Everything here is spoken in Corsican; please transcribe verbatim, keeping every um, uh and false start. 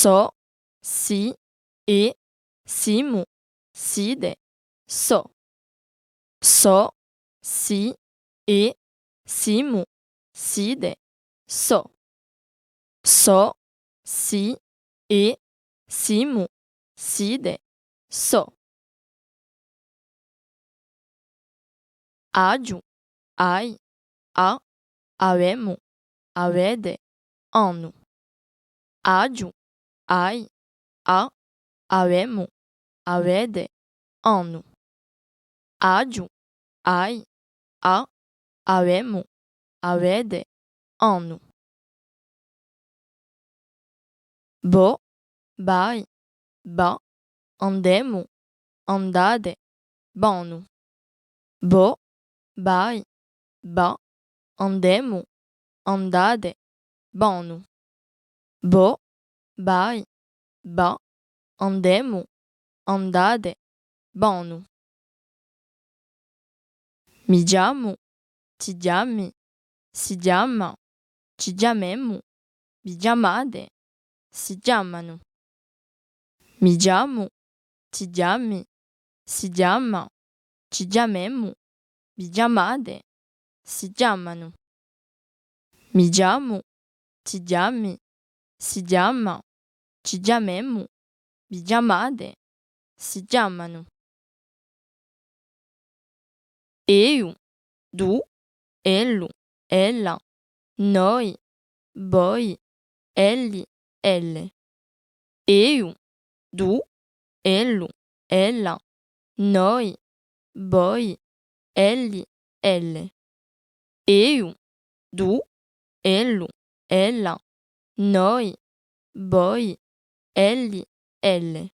Sò, sì, è, simu, site, sò. Sò, sì, è, simu, site, sò. Sò, sì, è, simu, site, sò. Aghju, ai, a, avemu, avete, anu. Aghju, ai, a, avemu, avete, anu. Aghju, ai, a, avemu, avete, anu. Vò, vai, và, andemu, andate, vanu. Vò, vai, và, andemu, andate, vanu. Vò, vai, và, andemu, andate, vanu. Mi chjamu, ti chjami, si chjama, ci chjamemu, vi chjamate, si chjamanu. Mi chjamu, ti chjami, si chjama, ci chjamemu, vi chjamate, si chjamanu. Mi chjamu, ti chjami, si chjama, ci chjamemu, vi chjamate, si chjamanu. Eiu, tù, ellu, ella, noi, voi, elli, elle. Eiu, tù, ellu, ella, noi, voi, elli, elle. Eiu, tù, ellu, ella, noi, voi, elli, elle.